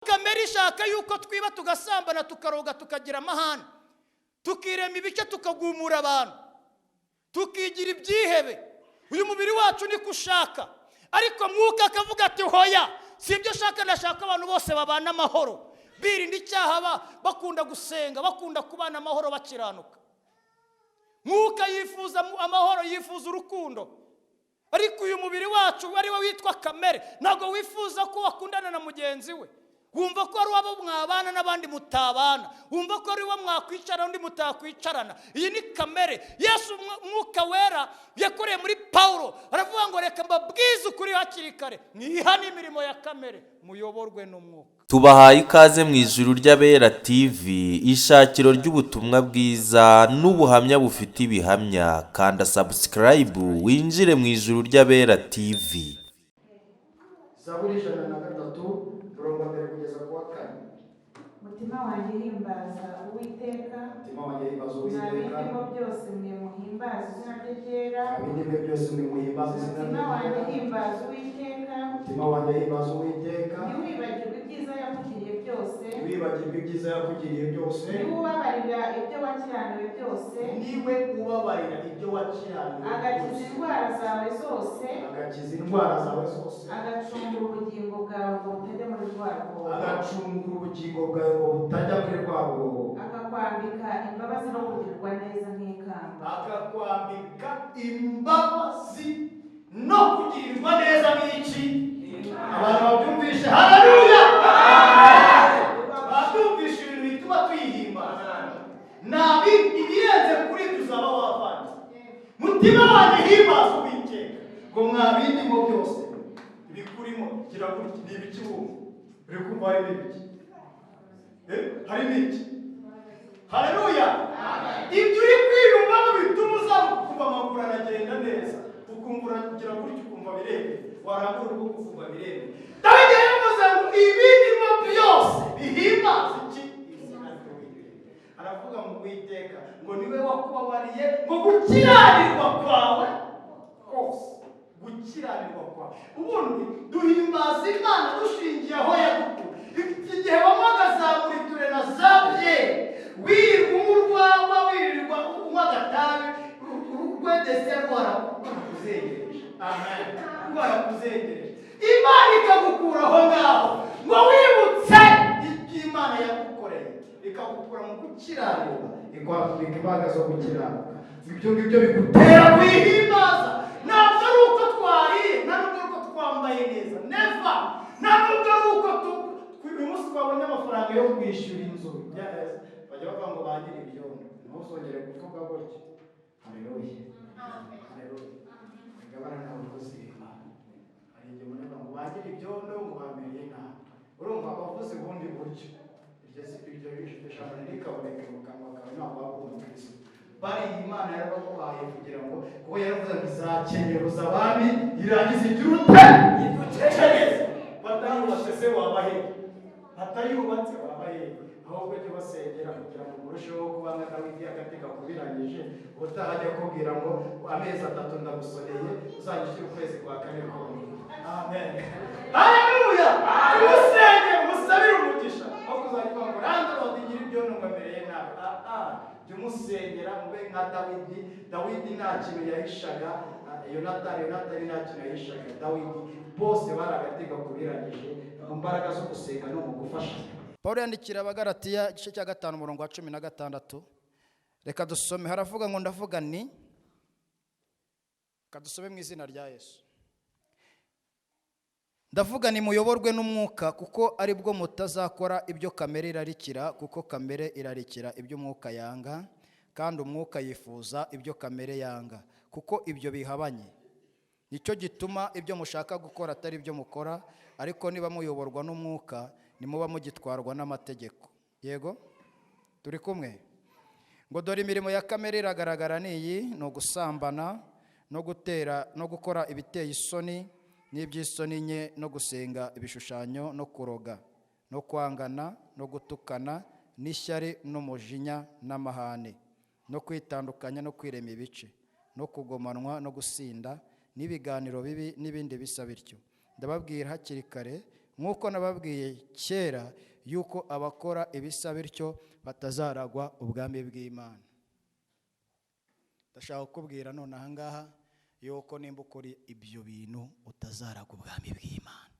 Kamere ishaka yuko twiba, tugasambana, tukaroga, tukagira amahane, tukirema ibice, tukagumura abantu, tukigira ibyihebe. Uyu mubiri wacu niko ushaka, ariko Mwuka akavuga ati: "Hoya, si ibyo ushaka. Ndashaka abantu bose babana amahoro, birinda icyaha, bakunda gusenga, bakunda kubana amahoro, bakiranuka." Mwuka yifuza amahoro, yifuza urukundo, ariko uyu mubiri wacu, ari we witwa kamere, ntabwo wifuza ko wakundana na mugenzi we. Wumva ko ari uwabo mwabana n'abandi mutabana, wumva ko ari uwo mwakwicarana undi mutakwicarana. Iyi ni kamere. Yesu, Mwuka Wera yakoreye muri Pawulo, aravuga ngo: "Reka mbabwize ukuri hakiri kare, mwihane imirimo ya kamere, muyoborwe n'Umwuka." Tubahaye ikaze mu Ijuru ry'Abera TV, ishakiro ry'ubutumwa bwiza n'ubuhamya bufite ibihamya. Kanda subscribe winjire mu Ijuru ry'Abera TV. Zaburi 103, umurongo wa mbere kugeza ku wa kane. Mutima wanjye, himbaza Uwiteka. Mutima wanjye, himbaza Mwa Uwiteka. bindimo byose mwe, muhimbaza izina rye ryera. Abindimo byose mwe, muhimbaza izina Mutima rye wanjye, ryera. himbaza Uwiteka. Mutima wanjye, himbaza Uwiteka. Ntiwibagirwe ibyiza yakugiriye byose. Ntiwibagirwe ibyiza yakugiriye byose. Niwe ubabarira ibyo wakiraniwe byose. Niwe ubabarira ibyo wakiraniwe Agakiza byose. indwara zawe zose. Agakiza indwara zawe zose. Agacungura ubugingo bwawe ngo butajya muri rwa rwobo. Agacungura ubugingo bwawe ngo butajya muri rwa rwobo. Akakwambika imbabazi no kugirirwa neza nk'ikamba. Akakwambika imbabazi no kugirirwa neza nk'iki? Abantu babyumvishe, haleluya! Babyumvishe? Ibintu bituma tuyihimbaza nabi, ibirenze kuri ibyo uzaba wavanze. Mutima wanjye, himbaza Uwiteka. Ngo mwabindimo byose ibikurimo, gira gutya, ni ibiki wumva uri kumva? Harimo ibiki? Harimo iki? Haleluya! Ibyo uri kwiyumvamo bituma uzamuka, ukumva amaguru aragenda neza, ukumva uragira gutya, ukumva biremeye, warambura ukuboko ukumva biremeye. Dawidi yaravuze ngo ibindimo byose bihimbaza iki? Izina ry'Uwiteka. Aravuga ngo Uwiteka ngo niwe wakubabariye ngo gukiranirwa kwawe kose, gukiranirwa kwawe. Ubundi duhimbaza Imana dushingiye aho yadukuye. Iki gihe wanywaga za muriture na za byeri, wirirwa unywa urwagwa, wirirwa unywa agatabi, rwedese rwarakuzengereje, amen, rwarakuzengereje, Imana ikagukura aho ngaho ngo wibutse ibyo Imana yagukoreye, ikagukura mu gukiranirwa, ikwambika imbaraga zo gukiranuka. Ibyo ngibyo bigutera kuyihimbaza. Ntabwo ari uko twariye, nta nubwo ari uko twambaye neza, never. Nta nubwo ari uko uyu munsi twabonye amafaranga yo kwishyura inzu. Bajya bavuga ngo ba nyiri ibyondo, ntuzongere kuvuga gutyo. Haleluya, haleluya! Migabane n'abakozi b'Imana, hari igihe umuntu avuga ngo ba nyiri ibyondo ngo bamereye nabi. Urumva abavuze ubundi buryo, iryo jambo ntirikaboneke mu kanwa kawe. Ntabwo waba uri umukristo. Bariya Imana yarabaguhaye kugira ngo, kuko yaravuze ngo izakenyeruza abami, irangiza igira ute? Idukenyeze. Batayubatse se wabahe? Batayubatse wabahe? Ahubwo jya ubasengera kugira ngo murusheho kuba nka Dawidi. Agateka kubirangije, ubutaha ajya kubwira ngo amezi 3 ndagusoneye, uzajya ushyira ukwezi kwa kane konyine. Amen, haleluya! Umusenge, umusabire umugisha, aho kuzajya uvuga ngo landlord, nyiri ibyondo, ngo amereye nabi. Ah ah, jya umusengera, mube nka Dawidi. Dawidi nta kintu yahishaga Yonatani, Yonatani nta kintu yahishaga Dawidi. Bose bari agatega kubirangije mu mbaraga zo gusenga no mu gufasha. Paul yandikira Abagaratiya, igice cya 5, umurongo wa 16. Reka dusome. Haravuga ngo: "Ndavuga ni..." Reka dusome mu izina rya Yesu. "Ndavuga ni muyoborwe n'Umwuka, kuko aribwo mutazakora ibyo kamere irarikira. Kuko kamere irarikira ibyo Umwuka yanga, kandi Umwuka yifuza ibyo kamere yanga, kuko ibyo bihabanye. Nicyo gituma ibyo mushaka gukora atari ibyo mukora. Ariko niba muyoborwa n'Umwuka, ntimuba mugitwarwa n'amategeko." Yego, turi kumwe? Ngo: "Dore imirimo ya kamere iragaragara, ni iyi: ni ugusambana no gutera no gukora ibiteye isoni n'iby'isoni nke, no gusenga ibishushanyo, no kuroga, no kwangana, no gutukana, n'ishyari, n'umujinya, n'amahane, no kwitandukanya, no kwirema ibice, no kugomanwa, no gusinda, n'ibiganiro bibi, n'ibindi bisa bityo. Ndababwira hakiri kare nk'uko Nk'uko nababwiye kera yuko abakora ibisa bityo batazaragwa ubwami bw'Imana. Ndashaka kukubwira none aha ngaha yuko nimba ukora ibyo bintu utazaragwa ubwami bw'Imana.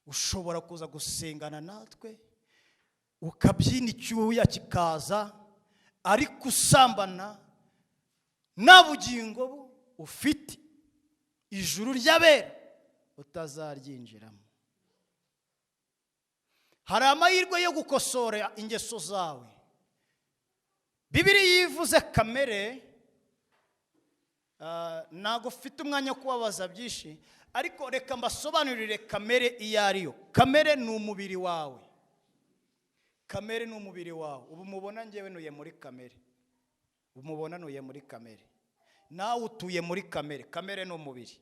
Ushobora kuza gusengana natwe ukabyina icyuya kikaza, ariko usambana nta bugingo ufite, ijuru ry'abera utazaryinjiramo. Hari amahirwe yo gukosora ingeso zawe. Bibiliya ivuze kamere, ntabwo ufite umwanya wo kubabaza byinshi, ariko reka mbasobanurire kamere iyo ariyo. Kamere ni umubiri wawe. Kamere ni umubiri wawe. Ubu mubona ngewe ntuye muri kamere. Ubu mubona ntuye muri kamere. Nawe utuye muri kamere. Kamere ni umubiri.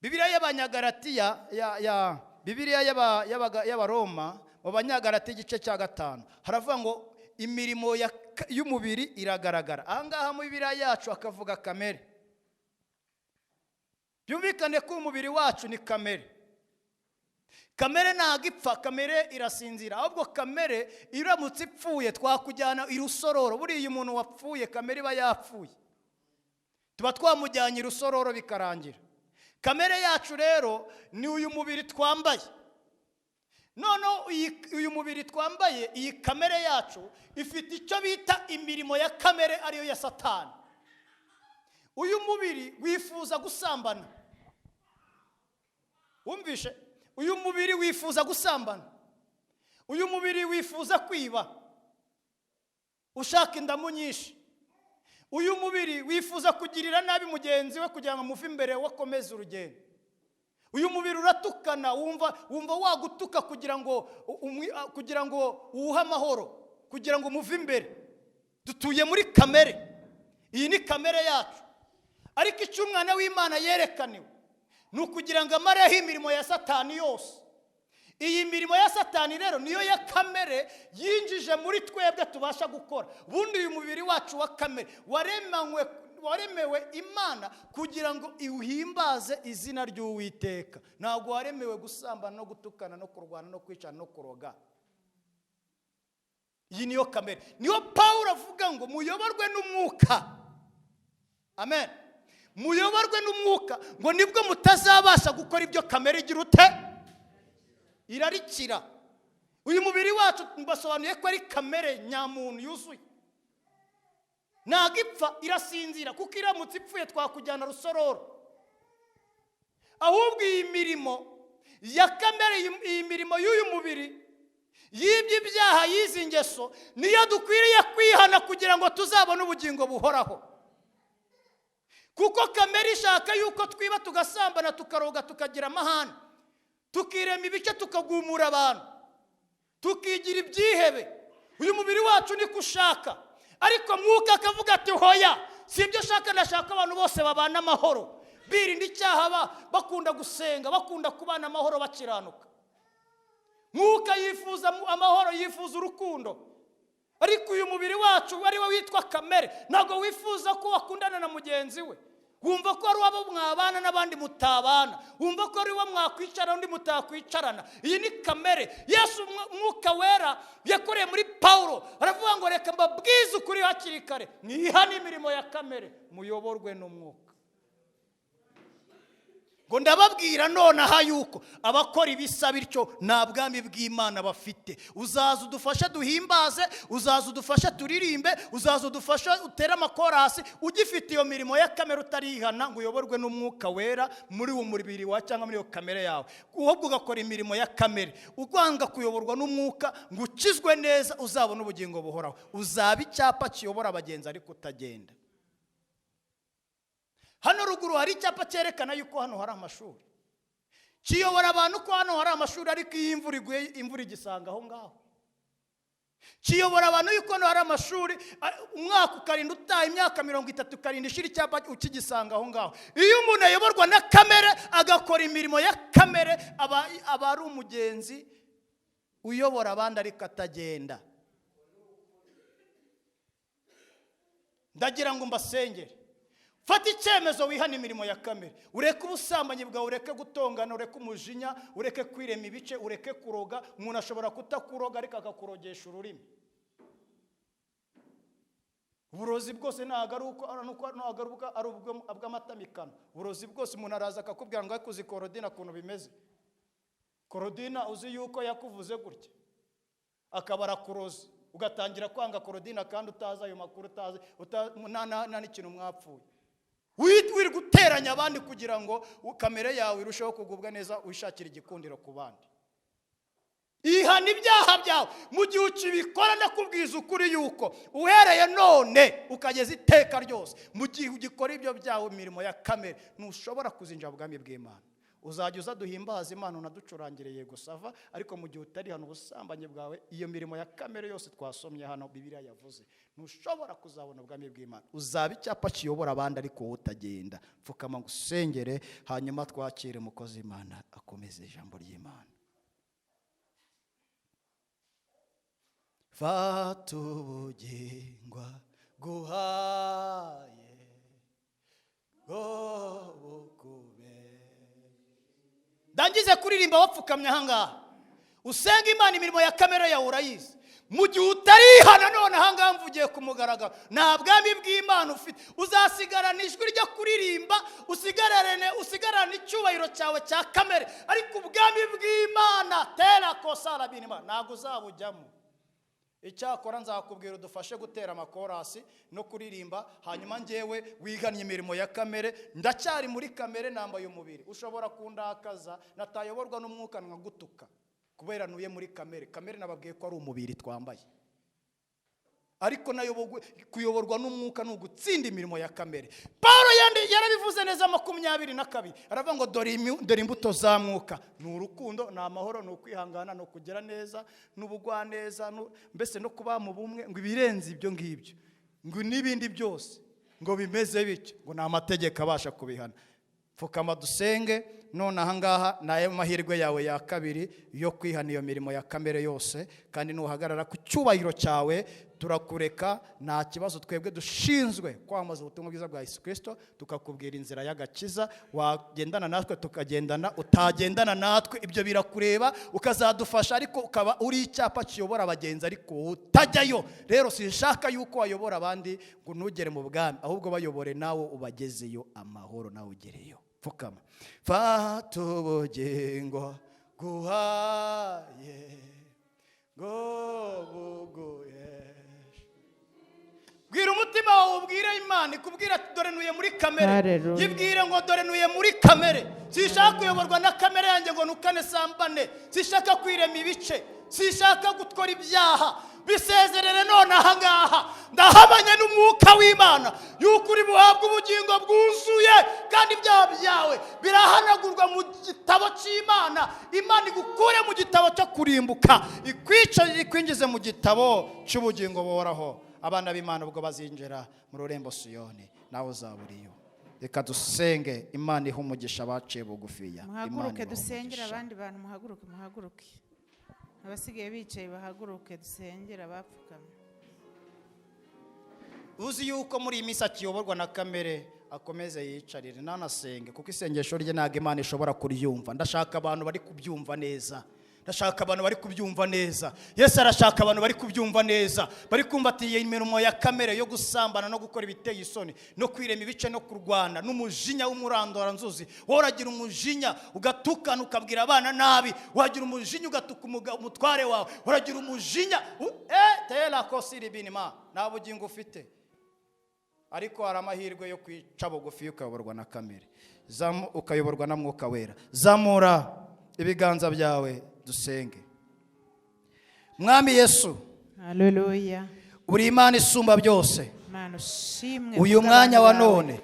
Bibiliya y'Abanyagalatiya ya Bibiliya y'Abaroma mu Banyagalatiya igice cya 5 haravuga ngo imirimo y'umubiri iragaragara. Aha ngaha mu Bibiliya yacu akavuga kamere. Byumvikane ko umubiri wacu ni kamere. Kamere ntabwo ipfa, kamere irasinzira. Ahubwo kamere iramutse ipfuye twakujyana irusororo. Buriya umuntu wapfuye kamere iba yapfuye, tuba twamujyanye irusororo bikarangira. Kamere yacu rero ni uyu mubiri twambaye. Noneho uyu mubiri twambaye, iyi kamere yacu ifite icyo bita imirimo ya kamere, ariyo ya Satani. Uyu mubiri wifuza gusambana. Wumvishe? Uyu mubiri wifuza gusambana. Uyu mubiri wifuza kwiba, ushaka indamu nyinshi. Uyu mubiri wifuza kugirira nabi mugenzi we kugira ngo amuve imbere wakomeze urugendo. Uyu mubiri uratukana, wumva wagutuka kugira ngo uwuhe amahoro, kugira ngo umuve imbere. Dutuye muri kamere. Iyi ni kamere yacu. Ariko icyo umwana w'Imana yerekaniwe ni ukugira ngo amareho imirimo ya Satani yose. Iyi mirimo ya Satani rero niyo ya kamere yinjije muri twebwe tubasha gukora. Ubundi uyu mubiri wacu wa kamere waremewe Imana kugira ngo iwuhimbaze izina ry'Uwiteka. Ntabwo waremewe gusambana no gutukana no kurwana no kwicana no kuroga. Iyi niyo kamere. Niyo Pawulo avuga ngo muyoborwe n'umwuka. Amen. Muyoborwe n'umwuka ngo nibwo mutazabasha gukora ibyo kamere igira ute? Irarikira. Uyu mubiri wacu mbasobanuye ko ari kamere nyamuntu yuzuye. Ntabwo ipfa, irasinzira, kuko iramutse ipfuye twakujyana rusororo. Ahubwo iyi mirimo ya kamere, iyi mirimo y'uyu mubiri y'ibyo ibyaha, y'izi ngeso, niyo dukwiriye kwihana kugira ngo tuzabone ubugingo buhoraho. Kuko kamere ishaka yuko twiba tugasambana tukaroga tukagira amahane, tukirema ibice tukagumura abantu, tukigira ibyihebe. Uyu mubiri wacu niko ushaka. Ariko mwuka akavuga ati hoya, si ibyo ushaka, ndashaka abantu bose babana amahoro, birinda icyaha, bakunda gusenga, bakunda kubana amahoro, bakiranuka. Mwuka yifuza amahoro, yifuza urukundo. Ariko uyu mubiri wacu ari we witwa kamere ntabwo wifuza ko wakundana na mugenzi we. Wumva ko ari uwo mwabana n'abandi mutabana, wumva ko ari uwo mwakwicarana undi mutakwicarana. Iyi ni kamere. Yesu mwuka wera yakoreye muri Pawulo aravuga ngo reka mbabwize ukuri hakiri kare, mwihane imirimo ya kamere muyoborwe n'umwuka. Ngo ndababwira nonaha yuko abakora ibisa bityo nta bwami bw'Imana bafite. Uzaza udufashe duhimbaze, uzaza udufashe turirimbe, uzaza udufashe utere amakorasi, ugifite iyo mirimo ya kamere utarihana ngo uyoborwe n'umwuka wera muri uwo mubiri wawe cyangwa muri iyo kamere yawe. Ahubwo ugakora imirimo ya kamere, ugwanga kuyoborwa n'umwuka ngo ukizwe neza, uzabone ubugingo buhoraho. Uzaba icyapa kiyobora abagenzi ariko utagenda. Hano ruguru hari icyapa cyerekana yuko hano hari amashuri, kiyobora abantu ko hano hari amashuri, ariko iyo imvura iguye imvura igisanga aho ngaho. Kiyobora abantu yuko hano hari amashuri, umwaka ukarinda utaha, imyaka 30 ukarinda ishira, icyapa ukigisanga aho ngaho. Iyo umuntu ayoborwa na kamere agakora imirimo ya kamere, aba ari umugenzi uyobora abandi ariko atagenda. Ndagira ngo mbasengere. Fata icyemezo, wihane imirimo ya kamere, ureke ubusambanyi bwawe, ureke gutongana, ureke umujinya, ureke kwirema ibice, ureke kuroga. Umuntu ashobora kutakuroga ariko akakurogesha ururimi. Uburozi bwose ntabwo ari uko ntabwo ari ubw'amatamikano. Uburozi bwose, umuntu araza akakubwira ngo ariko uzi Korodina ukuntu bimeze? Korodina uzi yuko yakuvuze gutya, akaba arakuroza, ugatangira kwanga Korodina kandi utazi ayo makuru, utazi nta n'ikintu mwapfuye. Wiri guteranya abandi kugira ngo kamere yawe irusheho kugubwa neza, wishakire igikundiro ku bandi. Ihana ibyaha byawe mu gihe ukibikora. Ndakubwiza ukuri yuko uhereye none ukageza iteka ryose, mu gihe ugikora ibyo byawe, imirimo ya kamere, ntushobora kuzinjira mu bwami bw'Imana. Uzajya uza duhimbaza Imana, unaducurangire, yego, ça va. Ariko mu gihe utari hano ubusambanyi bwawe, iyo mirimo ya kamere yose twasomye hano, Bibiliya yavuze, ntushobora kuzabona ubwami bw'Imana. Uzaba icyapa kiyobora abandi ariko wowe utagenda. Pfukama ngo usengere, hanyuma twakire umukozi w'Imana akomeze ijambo ry'Imana. Fata ubugingo guhaye ngo bukube. Ndangize kuririmba wapfukamye ahangaha, usenga Imana. Imirimo ya kamere yawe urayizi. Mu gihe utarihana none ahangaha, mvugiye ku mugaragaro, nta bwami bw'Imana ufite. Uzasigarana ijwi ryo kuririmba, usigarane icyubahiro cyawe cya kamere, ariko ubwami bw'Imana tera kosara binima ntabwo uzabujyamo. Icyakora nzakubwira udufashe gutera amakorasi no kuririmba, hanyuma ngewe wigannye imirimo ya kamere. Ndacyari muri kamere, nambaye umubiri. Ushobora kundakaza natayoborwa n'umwuka nkagutuka kubera ntuye muri kamere. Kamere nababwiye ko ari umubiri twambaye, ariko kuyoborwa n'umwuka ni ugutsinda imirimo ya kamere. Paul yarabivuze neza, 22, aravuga ngo dore imbuto za mwuka ni urukundo, ni amahoro, ni ukwihangana, ni ukugira neza, n'ubugwaneza, mbese no kuba mu bumwe. Ngo ibirenze ibyo ngibyo, ngo n'ibindi byose ngo bimeze bityo, ngo ni amategeko abasha kubihana. Pfukama dusenge none ahangaha. Ni ayo mahirwe yawe ya kabiri yo kwihana iyo mirimo ya kamere yose. Kandi nuhagarara ku cyubahiro cyawe, turakureka, nta kibazo. Twebwe dushinzwe kwamamaza ubutumwa bwiza bwa Yesu Kirisito, tukakubwira inzira y'agakiza. Wagendana natwe tukagendana, utagendana natwe ibyo birakureba, ukazadufasha, ariko ukaba uri icyapa kiyobora abagenzi ariko wowe utajyayo. Rero sinshaka yuko wayobora abandi ngo ntugere mu bwami, ahubwo bayobore nawe ubagezeyo amahoro, nawe ugereyo. Pfukama. Fata ubugingo guhaye ngo buguheshe. Bwira umutima wawe, ubwire Imana ikubwira ati dore ntuye muri kamere. Hallelujah. Yibwire ngo dore ntuye muri kamere, sinshaka kuyoborwa na kamere yanjye ngo nukane sambane, sinshaka kwirema ibice, sinshaka gukora ibyaha. Bisezerere none ahangaha. Ndahamanya n'umwuka w'Imana yuko uri buhabwe ubugingo bwuzuye, kandi ibyaha byawe birahanagurwa mu gitabo cy'Imana. Imana igukure mu gitabo cyo kurimbuka, ikwice, ikwinjize mu gitabo cy'ubugingo buhoraho. Abana b'Imana ubwo bazinjira mu rurembo Siyoni, nawe uzaba uriyo. Reka dusenge. Imana ihe umugisha abaciye bugufiya. Imana Muhaguruke ibahe dusengere umugisha. abandi bantu. Muhaguruke, muhaguruke. Abasigaye bicaye bahaguruke, dusengere abapfukamye. Uzi yuko muri iyi minsi akiyoborwa na kamere akomeze yicarire, ntanasenge, kuko isengesho rye ntabwo Imana ishobora kuryumva. Ndashaka abantu bari kubyumva neza, ndashaka abantu bari kubyumva neza. Yesu arashaka abantu bari kubyumva neza, bari kumva ati iyi mirimo ya kamere yo gusambana no gukora ibiteye isoni no kwirema ibice no kurwana n'umujinya w'umurandoranzuzi. Wowe uragira umujinya ugatukana, ukabwira abana nabi, wagira umujinya ugatuka umutware wawe, uragira umujinya tera kosiri binima, nta bugingo ufite. Ariko hari amahirwe yo kwica bugufi ukayoborwa na kamere, ukayoborwa na Mwuka Wera. Zamura ibiganza byawe dusenge. Mwami Yesu, Haleluya. uri Imana isumba byose. Mana ushimwe Uyu kubw'abantu mwanya wa bawe. none,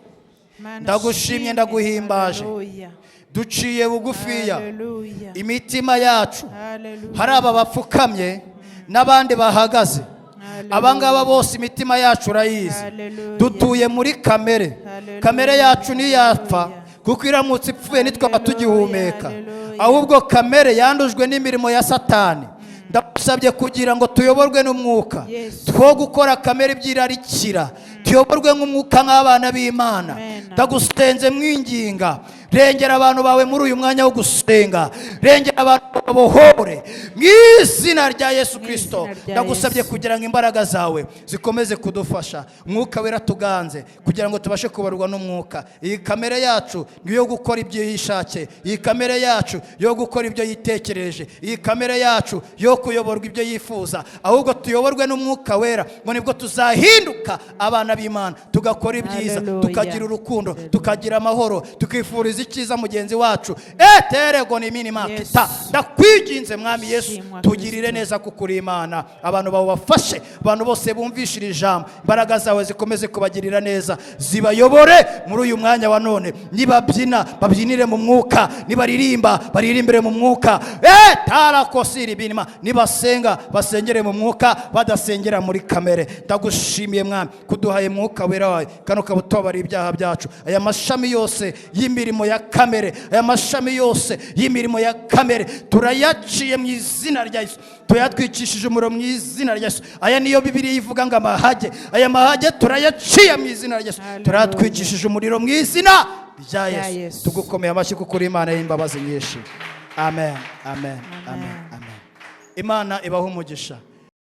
Mana ndagushimye, ushimwe. ndaguhimbaje. Haleluya. Duciye bugufiya, Haleluya. imitima yacu, Haleluya. hari aba bapfukamye n'abandi bahagaze, Haleluya. abangaba bose imitima yacu urayizi. Haleluya. Dutuye muri kamere. Haleluya. Kamere yacu ntiyapfa, Haleluya. kuko iramutse ipfuye ntitwaba Haleluya. tugihumeka. Haleluya. Ahubwo kamere yandujwe n'imirimo ya Satani. Ndagusabye kugira ngo tuyoborwe n'umwuka, Yesu. two gukora kamere ibyirarikira. Tuyoborwe nk'umwuka, nk'abana b'Imana. Amen. Ndagusenze mwinginga, rengera abantu bawe muri uyu mwanya wo gusenga, rengera abantu babohore mu izina rya Yesu Mu Kirisito. izina rya Ndagusabye Yesu. kugira ngo imbaraga zawe zikomeze kudufasha, Umwuka Wera tuganze, kugira ngo tubashe kubarwa n'umwuka. Iyi kamere yacu ni iyo gukora ibyo yishakiye, iyi kamere yacu yo gukora ibyo yitekereje, iyi kamere yacu yo kuyoborwa ibyo yifuza. Ahubwo tuyoborwe n'Umwuka Wera, ngo nibwo tuzahinduka abana b'Imana, tugakora ibyiza, Hallelujah. tukagira urukundo, tukagira amahoro, tukifuriza icyiza mugenzi wacu. Eterego ni minimakita. Yes. Ndakwinginze, Mwami Yesu, Shimwa tugirire Kristo. neza kuko uri Imana. Abantu bawe bafashe, abantu bose bumvishira ijambo, imbaraga zawe zikomeze kubagirira neza, zibayobore muri uyu mwanya wa none. Nibabyina, babyinire mu mwuka; nibaririmba, baririmbire mu mwuka. Tarakosiri binima. Nibasenga, basengere mu mwuka, badasengera muri kamere. Ndagushimiye, Mwami, kuduhaye Mwuka Wera wawe, kandi ukaba utobara ibyaha byacu. Aya mashami yose y'imirimo ya kamere, aya mashami yose y'imirimo ya kamere, turayaciye mu izina rya Yesu, tuyatwikishije umuriro mu izina rya Yesu. Aya niyo Bibiliya ivuga ngo amahage. Aya mahage turayaciye mu izina rya Yesu. Hallelujah. Turayatwikishije umuriro mu izina rya Rya Yesu. Yesu. Tugukomeye amashyi kuko uri Imana y'imbabazi nyinshi. Amen, amen, amen, Amen. amen. Imana ibahe umugisha.